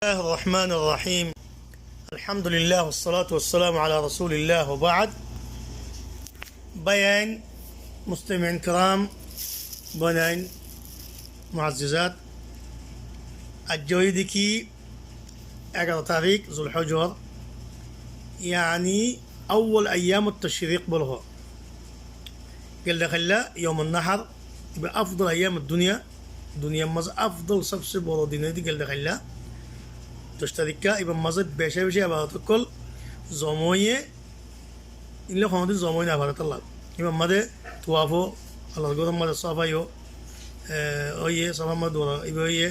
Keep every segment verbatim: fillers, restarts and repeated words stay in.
الله الرحمن الرحيم. الحمد لله والصلاة والسلام على رسول الله وبعد. Báiyain, mustamiin kiram, boinain, muazzizat, aijja óiye de ki egaró tarík Zulhijjar, yáni awwal ayyamut tashriq bóla hoó. Gelde hailla yaumun nahar, ibá afdal ayyamud duniya, duniyar mazé afdal sobse boro din óiye de gelde hailla. Doc tarikka, ibár mazé beca beci ebadot ókkol zoma óiye, illa honodin zoma ói no fare tolla. Ibár mazé tuwaf ó, Allar góror mazé safa ó, e, óiye, safar mazé dura, ibá óiye,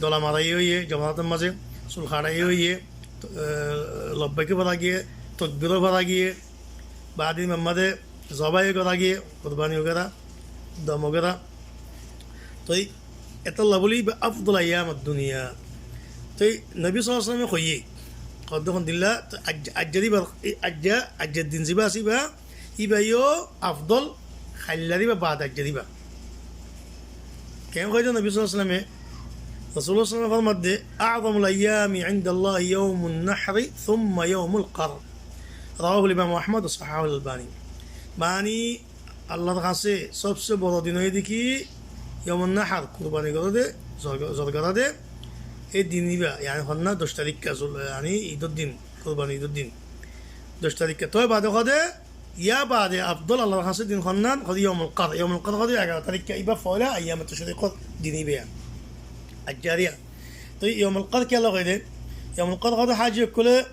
dola mara óiye, jamarator mazé sul haça óiye, e, labbaik ó fora giyé, tokbir ó fora giyé, baade ibár mazé zobai ó gora giyé, kurbani ó gora, dom ó gora. Toi etolla buli ibá afdal ayyamud duniya. Toi Nobi sallallahu alaihi wasallame hoiye, hoó de hondilla, toi aij-, aijjar ibá, aijja, aijjar din zibá asé ibá, ibá yó afdal, haillar ibá baade aijjar ibá. Ken hoiye de Nobi sallallahu alaihi wasallame, Rasulullah sallallahu alaihi wasallame formar de, "أعظم الأيام عند الله يوم النحر ثم يوم القر." رواه الإمام أحمد وصححه الألباني. Mani, Allar hañsé sobse boro din óiye de ki yaumun nahar, kurbani goré de, zor, zor goré de, e din ibá, yáni honna doc tarikka, zul-, yáni idor din, kurbani idor din. Doc tarikka. Toi baade hoó de, yá baade afdal Allar hañsé din honnan, hoó de yaumul qar. Yaumul qar hoó de egaró tarikka, ibá foila ayyamut tashriqor din ibá. Aijjar ibá. Toi yaumul qar kiyólla hoó de? Yaumul qar hoó de haji ókkole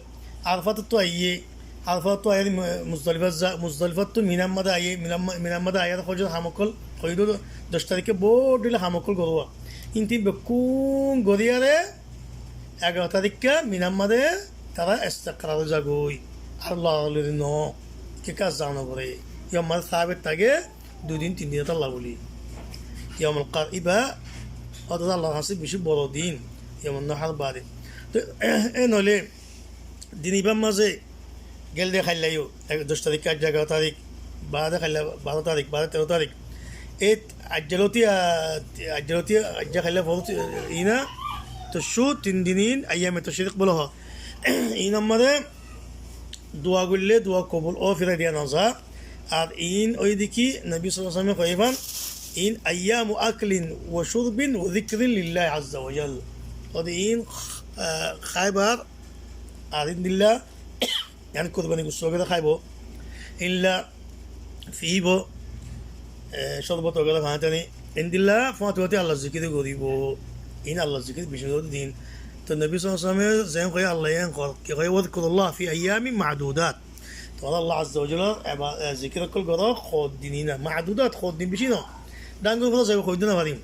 Arafatottú aiyé, Arafatottú aiyé Mu-, Muzdalifat za-, Muzdalifattú Minar mazé aiyé, Minar ma-, Minar mazé aiyé ar hoijjor ham ókkol, hoiyé de doc tarikka bóut dhoilla ham ókkol gorówa. Intin bekkún goríyaré egaró tarikka Minar mazé tará istiqrar ói zagói. Ar loralori no, ki kas zano goré. Yó mazé sabit táke, dui din tin din tolla buli. Yaumul qar ibá, ótota Allar hañsé beci boro din, yaumun nahar baade. Toi, e noile, din ibár mazé gelde hailla yó, ek, doc tarík, aijja egaró tarík, baade hailla baró tarík, baade teró tarík. E aijja lóti, a, aijja lóti, aijja hailla foró, iín, toccú tin din iín ayyame tashriq bóla hoó. Iínor mazé dua goille dua kobul ó, firai diya no za. Ar iín óiye de ki, Nobi sallallahu alaihi wasallame hoiye fán, iín ayyamu aklin wa shurbin wa zikrin lillahi azza wa jal. Óde iín, ah, háibar, ar endilla, yáni kurbani gussu ógere háibo, endilla fiibo, e, córbot ógere fañi tani, endilla fañti fañti Allar zikir goríbo. Iín Allar zikir beci gorí din. Toi Nobi sallallahu alaihi wasallame zeén hoiye, Allaye eén hoór, ki hoiye, "Wazkurullaha fi ayyamin ma'dudat." Tuáñra Allah azza wa jalla eba-, e, zikir ókkol goró, hoddin iín, ma'dudat, hoddin beci no. Dangor fora zaibo, hoiddé no farim.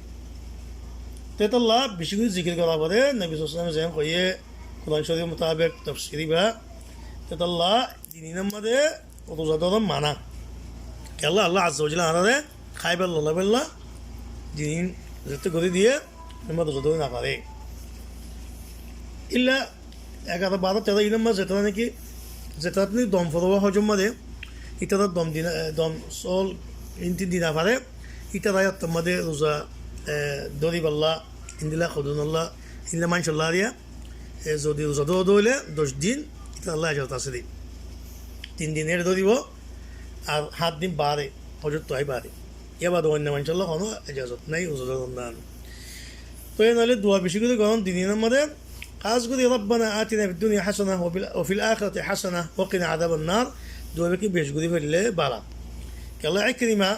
Te tolla beci gorí zikir gorá fore, Nobi sallallahu alaihi wasallame zeén hoiye, Kuran Corif mutabek tafsir ibá. Te tolla din iínor mazé ruza dóron mana. Kiyólla Allah azza wa jalla añáráre háibolla, loibolla din iín zeéttu gorí diye, iínor mazé ruza dóri no fare. Illa egaró, baró, teró iínor mazé zetará naki, zetará naki dom forówa hoijjor mazé, ítará dom di no, e, dom sóol inti di no fare, ítará yáttor mazé ruza, e, dóribolla, endilla hoddúnolla, endilla maincólla ariya, e, zodi ruza dóri dóile doc din, ítaralla ezazot asé de. Tin din ere dóribo, ar hát din baade, hoijjottu aái baade. Yá baade oinno maincólla honó ezazot nái, ruza dóron nan. Toi en óile dua beci gorí gorón din iínor mazé, hás gorí "Rabbana atina fid dunya hasanah wa fil, wa fil akhirati hasanah wa qina adhaban nar", dua beci gorí foille bála. Kiyólla Ikrima,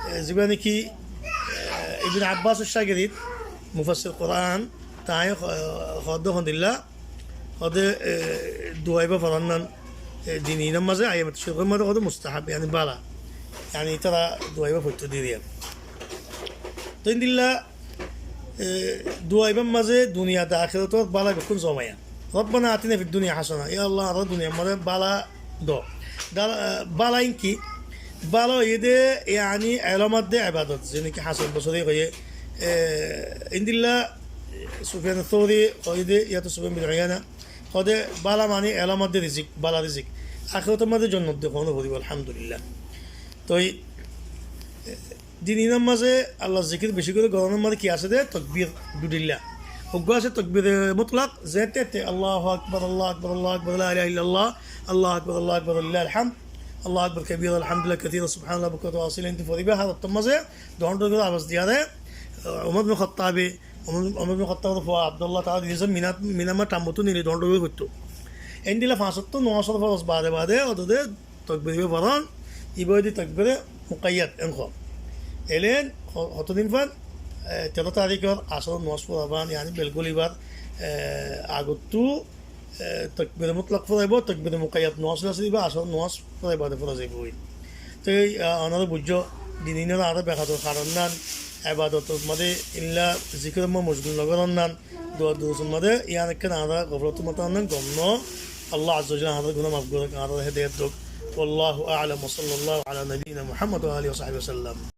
e, ziba naki, e, Ibn Abbasor cágirit, mufassir Kuran, tañí ho-, hoódde hondilla, hoódde, e, dua ibá foran nan, e, din iínor mazé, ayyame tashriqor mazé hoódde mustahab, yáni bála. Yáni tará dua ibá foitto diriya. Toi endilla, e, dua ibár mazé duniyat ahérator bála bekkún zomaiya. "Rabbana atina fid dunya hasanah", yá Allah, añáráre duniyar mazé bála do. Da-, e, bála iín ki? Bála óiye de, yáni, elómor de ebadot, zene ki Hasan Bosori hoiye, e, endilla, Sufyan Sóuri hoiye de, yá to Sufyan bin Uyaina, hoódde bála mani elómor de rizik, bála rizik. Ahérator mazé jonnot de hoóno foribo, alhamdulillah. Toi, e, din iínor mazé Allar zikir beci gorí gorónor mazé ki asé de? Tokbir, dudilla. Uggúa asé tokbire mutlak, zeéñtte Allahu akbar, Allahu akbar, Allahu akbar, la ilaha illallah, Allahu akbar, Allahu akbar, walillahil hamd, Allahu akbar kabira, alhamdulillah kathira, subhanallah bukratan wa asila, eéñtte foriba, hálottor mazé duwán dhoóñr gorí abas diyaré, Umar bin Khattabe, Umar, Umar bin Khattabe fua Abdullah taala diyé, Mina, Mina mazé tambuttú nili duwán dhoóñr gorí foittó. Endilla fañs ottó nomazor foros bade bade, ódode tokbir ibá foron, ibá óilde tokbire mukayyad, en hoó. Elen ho-, hotodin fán, e, teró tarikor asóror nomaz fora fán, yáni belkul ibár, e, agottú, e, tokbire mutlak fora zaibó, tokbire mukayyad nomaz asé ibá asóror nomaz fora bade fora zaibói. Te, e, onora buijjó, din inor añára behator haron nan, ebadotor mazé illa zikiror mazé moshgul no goron nan, dua durusor mazé, yián ekkán añára gofolotor mazé nan, gom no. Allah Azza wa Jalla añárar guná maf gorouk, añárar hedayot douk. Wallahu a'lam wa sallallahu ala nabiyyina Muhammad wa alihi wa sahbihi wa sallam.